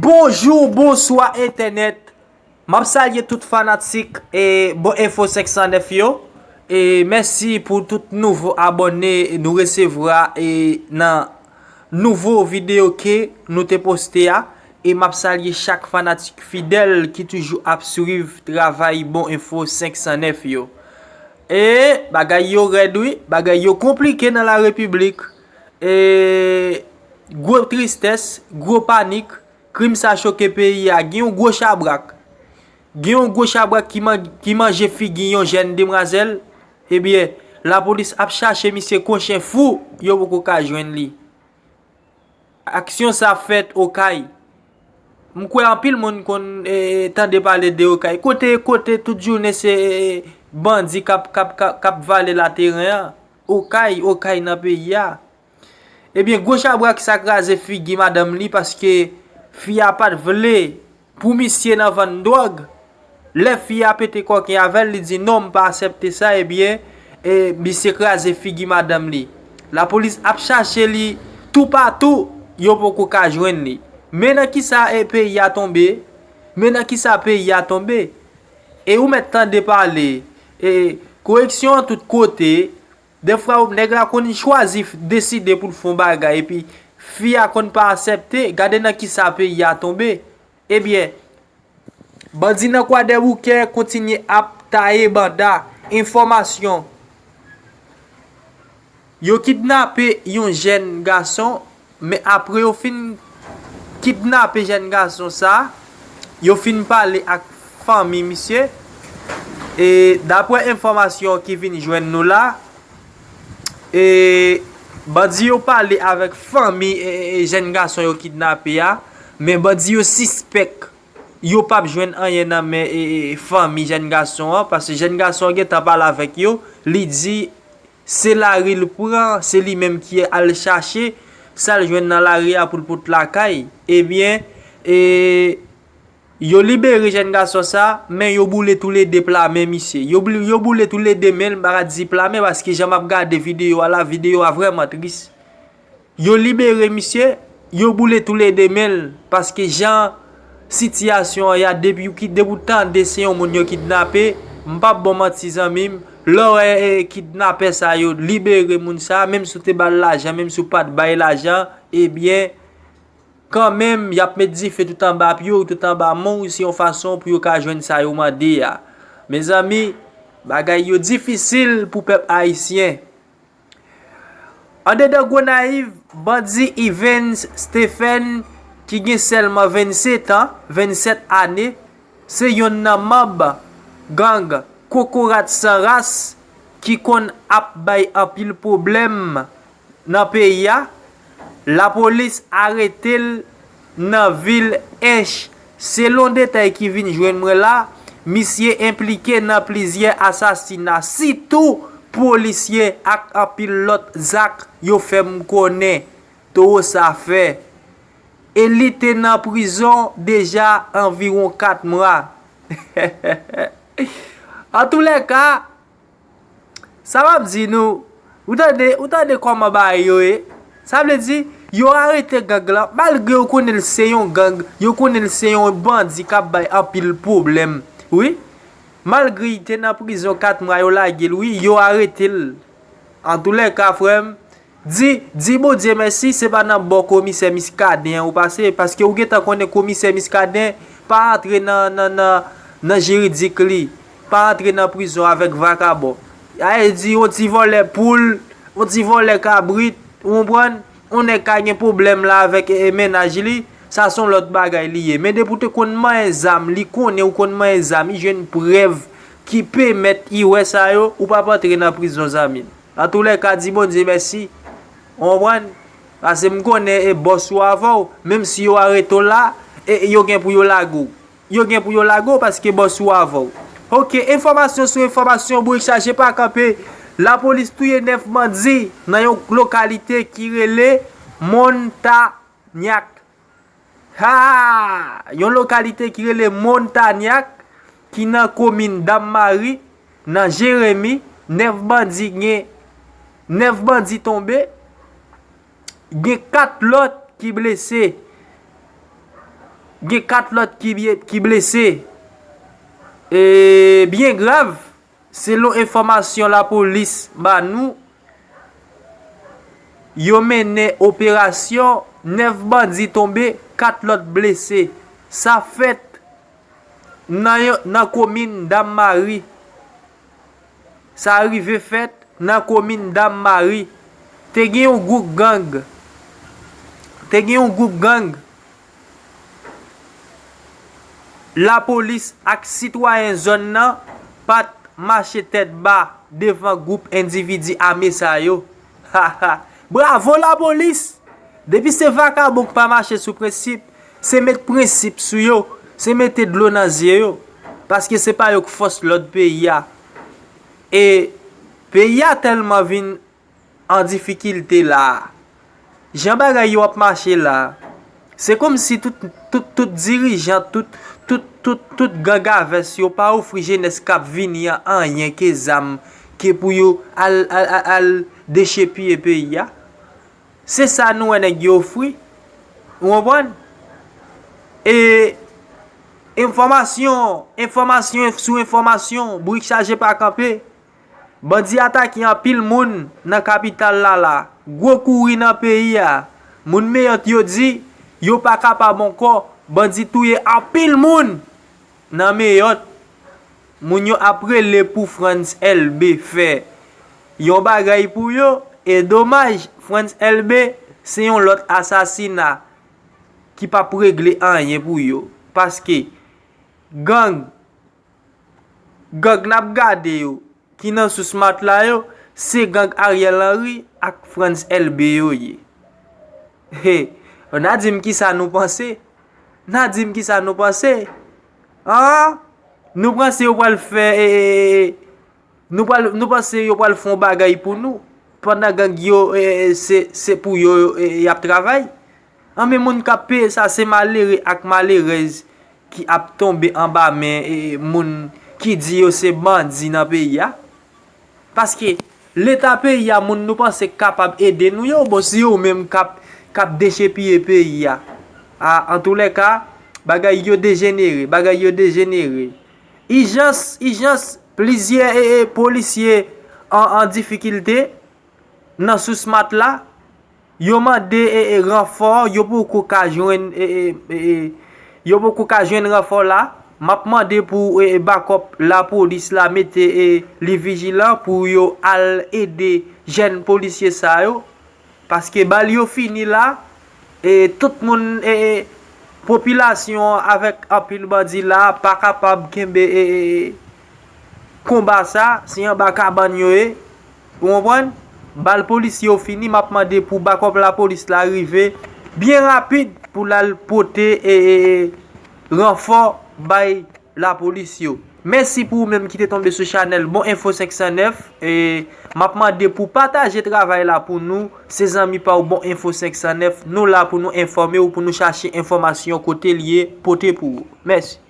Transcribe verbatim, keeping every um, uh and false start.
Bonjou, bonswa entènèt. M ap salye tout fanatik e Bon Enfo senk san nèf yo. E mèsi pou tout nouvo abòne nou resevwa e nan nouvo videyo ke nou te poste a. E m ap salye chak fanatik fidèl ki toujou ap swiv travay Bon Enfo senk san nèf yo. E bagay yo rèd wi, bagay yo konplike nan la repiblik. E gwo tristès, gwo panik, krim sa choke peyi a. Gen yon gwo chabrak. Gen yon gwo chabrak ki, man, ki manje figi yon jèn demwazèl. Ebyen, lapolis ap chache misye kon chen fou, yo poko ka jwenn li. Aksyon sa fèt Okay. M kwè anpil moun konn e, tande pale de Okay. Kote, kote tout jounen se e, bandi k ap, k ap, k ap, k ap vale lateren an. Okay, Okay nan peyi a. Ebyen, gwo chabrak sa kraze figi madanm li paske fi a pa t vle pou misye nan vann dwòg. Lè fi a pete kòken avè l, li di non, m pa aksepte sa, ebyen, e, misye kraze figi madanm li. Lapolis ap chache li toupatou, yo poko ka jwenn li. Men nan kisa e peyi a tonbe, men nan kisa peyi a tonbe. E ou mèt tande pale, e, koreksyon an tout kote, dèfwa nèg la konn chwazi deside pou l fè yon bagay, epi fi a konn pa aksepte, gade nan kisa peyi a tonbe. Ebyen, bandi nan Kwadèboukè kontinye ap taye banda. Enfòmasyon, yo kidnape yon jèn gason, men apre yo fin kidnape jèn gason sa, yo fin pale ak fanmi misye. E daprè enfòmasyon ki vin jwenn nou la, e bandi yo pale avèk fanmi e, e, e jèn gason yo kidnape a, men bandi yo sispèk yo p ap jwenn anyen nan men e, e, fanmi jèn gason an, paske jèn gason an gentan pale avèk yo, li di se lari l pran, se li menm ki al chache sa l jwenn nan lari a pou l pot lakay. Ebyen, e, yo libere jèn gason sa, men yo boule toulede pla men misye. Yo, bou- yo boule toulede men l, m pa ka di pla men, paske jan m ap gade videyo a la, videyo a vrèman tris. Yo libere misye, yo boule toulede men l, paske jan sitiyasyon an ye a, depi w ki, depi w tande se yon moun yo kidnape, m p ap ba w manti zanmi m, lè w wè e, kidnapè sa yo libere moun sa, menm si w te ba l lajan, menm si w pa t bay lajan, ebyen, kanmenm, y ap met dife tout anba pye w, tout anba men w, se yon fason pou yo ka jwenn sa yo mande a. Mezanmi, bagay yo difisil pou pèp ayisyen. Andedan Gonayiv, bandi Yvens Stephen, ki gen sèlman vennsetan, vennsèt ane, se yonn nan manm gang Kokorat San Ras ki konn ap bay anpil pwoblèm nan peyi a. Lapolis arete l nan vil Ench. Selon detay ki vin jwenn mwen la, misye enplike nan plizyè asasina, sitou polisye ak anpil lòt zak, yo fè m konnen. Towo sa fè. E li te nan prizon deja anviwon kat mwa. Antoulèka, sa m ap di nou, ou tande, ou tande kòman bagay yo ye? Sa vle di, yo arete gang lan, malgre yo konnen l se yon gang, yo konnen l se yon bandi k ap bay anpil pwoblèm. Wi, malgre li te nan prizon kat mwa, yo lage l, wi, yo arete l. Antoulèka, frè m, di, di Bondye mèsi, se pa nan bò komisè Miskaden an ou pase, paske ou gentan konnen komisè Miskaden pa antre nan, nan, nan, nan jiridik li, pa antre nan prizon avèk vakabon. Sa vle di, yon ti vòlè poul, yon ti vòlè kabrit, ou konprann? Yon nèg ka gen pwoblèm la avèk, e, e, mennaj li, sa se yon lòt bagay li ye. Men depi w te konn manyen zam, li konnen ou konn manyen zam, li jwenn prèv ki pèmèt li wè sa yo, ou p ap antre nan prizon, zanmi m. Antoulèka, di Bondye mèsi. Ou konprann? Paske m konnen e bòs ou avè w, menm si yo arete w la, e, e yo gen pou yo lage w. Yo gen pou yo lage w paske bòs ou avè w. Oke, enfòmasyon sou enfòmasyon, bourik chaje pa kanpe. Lapolis touye nèf bandi nan yon lokalite ki rele Montanyak. Ha! Yon lokalite ki rele Montanyak, ki nan komin Dam-Mari, nan Jeremi, nèf bandi gen, nèf bandi tonbe, gen kat lòt ki blese. Gen kat lòt ki bye- ki blese, e byen grav. Selon enfòmasyon lapolis ba nou, yo mennen operasyon, nèf bandi tonbe, kat lòt blese. Sa fèt nan yon- nan komin Dam Mari. Sa rive fèt nan komin Dam Mari. Te gen yon gwoup gang. Te gen yon gwoup gang. Lapolis ak sitwayen zòn nan pa t mache tèt ba devan gwoup endividi ame sa yo. Bravo lapolis! Depi se vakabon k pa mache sou prensip, se met prensip sou yo, se mete dlo nan zye yo. Paske se pa yo k fòs lòd peyi a. E peyi a tèlman vin an difikilte la a. Jan bagay yo ap mache la a, se kòmsi tout, tout, tout dirijan, tout, tout, tout, tout gangavès yo pa ofri jenès k ap vini an anyen ke zam, ke pou yo al, al, al, al dechepiye peyi a. Se sa nou wè nèg yo ofri. Ou konprann? E enfòmasyon, enfòmasyon sou enfòmasyon, brik chaje pa kanpe. Bandi atake anpil moun nan kapital la la. Gwo kouri nan peyi a. Moun Meyòt yo di yo pa kapab ankò. Bandi touye anpil moun nan Meyòt. Moun yo ap rele pou Frantz Elbé fè yon bagay pou yo. E domaj, Frantz Elbé se yon lòt asasina ki p ap regle anyen pou yo. Paske gang, gang n ap gade yo, ki nan sous matla yo, se gang Ariel Henry ak Frantz Elbé yo ye. He, n a di m kisa nou panse? N a di m kisa nou panse? An? Nou panse yo pral fè, e, e, e, nou pral, nou panse yo pral fè yon bagay pou nou? Pandan gang yo, e, e, se, se pou yo, e, y ap travay? Anben, moun k ap peye sa, se malere ak malerèz ki ap tonbe anba men, e, moun ki di yo se bandi nan peyi a. Paske Leta peyi a, moun nou panse k kapab ede nou yo, bon, se yo menm k ap, k ap dechepiye peyi a. A, antoulèka, bagay yo dejenere, bagay yo dejenere. Ijans, ijans, plizyè, e, e, polisye an, an difikilte nan sous matla. Yo mande, e, e, ranfò, yo poko ka jwenn, e, e, e, e, yo poko ka jwenn ranfò la. M ap mande pou, e, e, bakòp lapolis la mete, e, li vijilan pou yo al ede jèn polisye sa yo. Paske bal yo fini la, e, tout moun, e, e, popilasyon an avèk anpil bandi la pa kapab kenbe, e, e, e, konba sa, se anba kabann yo ye. Ou konprann? Bal polisye yo fini, m ap mande pou bakòp lapolis la rive byen rapid pou l al pote, e, e, e, ranfò bay lapolis yo. Mèsi pou ou menm ki te tonbe sou chanèl Bon Enfo senk san nèf. E m ap mande pou pataje travay la pou nou. Se zanmi pa w Bon Enfo senk san nèf. Nou la pou nou enfòme w, pou nou chache enfòmasyon kote l ye, pote pou ou. Mèsi.